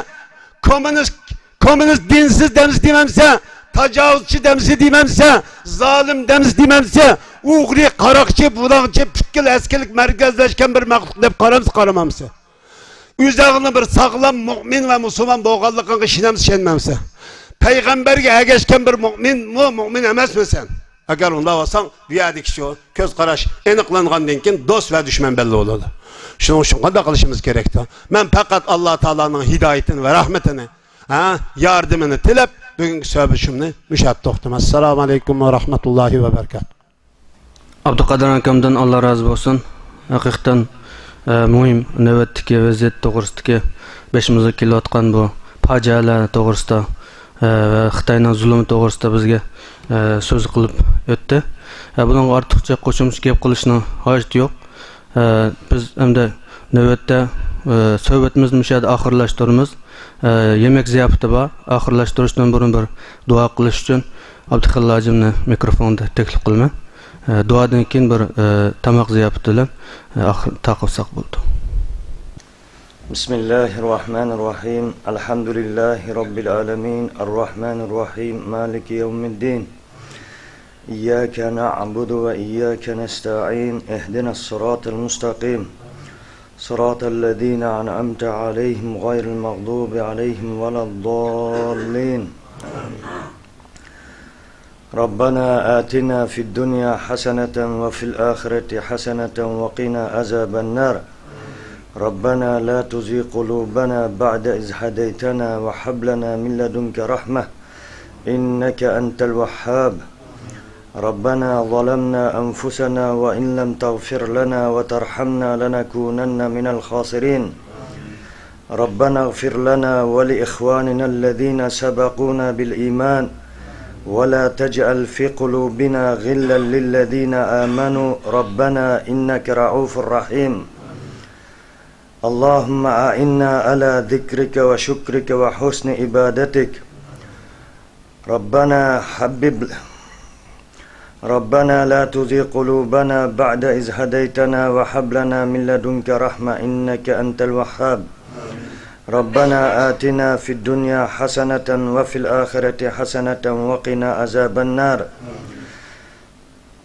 كوممۇنىست، كوممۇنىست دىنسىز دەمسە دېمەمسە؟ تاجاۋۇزچى دەمسە دېمەمسە؟ زالىم دەمسە دېمەمسە؟ ئوغرى، قاراقچى، بۇلاڭچى، پۈتكۈل ئەسكىلىك مەركەزلەشكەن بىر مەخلۇق دەپ قارامسا قارىمامسا؟ ئۆزەڭنى بىر ساغلام مۇئمىن ۋە مۇسۇلمان بولغانلىقىڭغا ئىشىنەمسە، ئىشەنمەمسە؟ پەيغەمبەرگە ئەگەشكەن بىر مۇئمىنمۇ، مۇئمىن ئەمەسمۇ سەن؟ ئەگەر ئۇنداق بولساڭ، بۇ يەردىكى شۇ كۆز قاراش ئېنىقلانغاندىن كېيىن دوست ۋە دۈشمەن بەللى بولىدۇ. شۇنىڭ ئۈچۈن قانداق قىلىشىمىز كېرەكتۇ؟ مەن پەقەت ئاللا تائالانىڭ ھىدايىتىنى ۋە رەھمىتىنى، ھە، ياردىمىنى تىلەپ، بۈگۈنكى سۆھبىتىمنى مۇشۇ يەردە توختىتىمەن. ئەسسالامۇ ئەلەيكۇم ۋە رەھمەتۇللاھى ۋە بەرىكاتۇھ. ئابدۇقادىر ئاكامدىن ئاللا رازى بولسۇن. ھەقىقەتەن، ئە، مۇھىم نۆۋەتتىكى ۋەزىيەت توغرىسىدىكى بېشىمىزغا كېلىۋاتقان بۇ پاجىئەلەر توغرىسىدا، ئە، ۋە خىتاينىڭ زۇلۇمى توغرىسىدا بىزگە، ئە، سۆز قىلىپ ئۆتتى. ئە، بۇنىڭغا ئارتۇقچە قوشۇمچە گەپ قىلىشنىڭ ھاجىتى يوق. ئە، بىز ئەمدى نۆۋەتتە، ئە، سۆھبىتىمىزنى مۇشۇ يەردە ئاخىرلاشتۇرىمىز. ئە، يېمەك زىياپىتى بار. ئاخىرلاشتۇرۇشتىن بۇرۇن بىر دۇئا قىلىش ئۈچۈن ئابدۇخېلىل ھاجىمنى مىكروفوندا تەكلىپ قىلىمەن. ئە، دۇئادىن كېيىن بىر، ئە، تاماق زىياپىتى بىلەن، ئە، ئاخىر تاقىۋەتسەك بولىدۇ. بسم الله الرحمن الرحيم. الحمد لله رب العالمين. الرحمن الرحيم. مالك يوم الدين. إياك نعبد وإياك نستعين. اهدنا الصراط المستقيم. صراط الذين أنعمت عليهم غير المغضوب عليهم ولا الضالين. ربنا آتنا في الدنيا حسنة وفي الآخرة حسنة وقنا عذاب النار. ربنا لا تزغ قلوبنا بعد إذ هديتنا وهب لنا من لدنك رحمة إنك أنت الوهاب. ربنا ظلمنا أنفسنا وإن لم تغفر لنا وترحمنا لنكونن من الخاسرين. ربنا اغفر لنا ولإخواننا الذين سبقونا بالإيمان ولا تجعل في قلوبنا غلا للذين آمنوا ربنا إنك رءوف رحيم. اللهم أعنا على ذكرك وشكرك وحسن عبادتك. ربنا حبب، ربنا لا تزغ قلوبنا بعد إذ هديتنا وهب لنا من لدنك رحمة إنك أنت الوهاب. ربنا آتنا في الدنيا حسنة وفي الآخرة حسنة وقنا عذاب النار.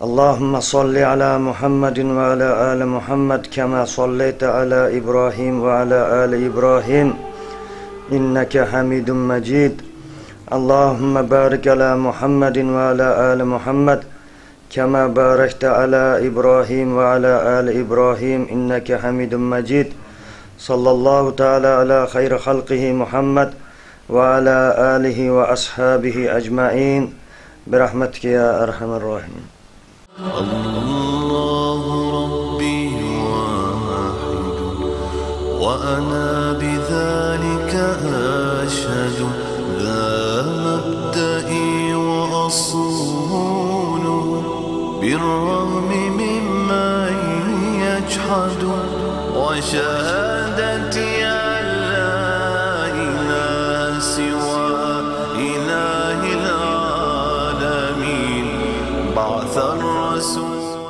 اللهم صل على محمد وعلى آل محمد كما صليت على إبراهيم وعلى آل إبراهيم إنك حميد مجيد. اللهم بارك على محمد وعلى آل محمد كما باركت على إبراهيم وعلى آل إبراهيم إنك حميد مجيد. صلى الله تعالى على خير خلقه محمد وعلى آله وأصحابه أجمعين برحمتك يا أرحم الراحمين. الله ربي واحد، وأنا بذلك أشهد. ذا مبدئي وأصول، بالرغم ممن يجحد، وشهادتي أن لا إله سوى إله العالمين. بعث الرسول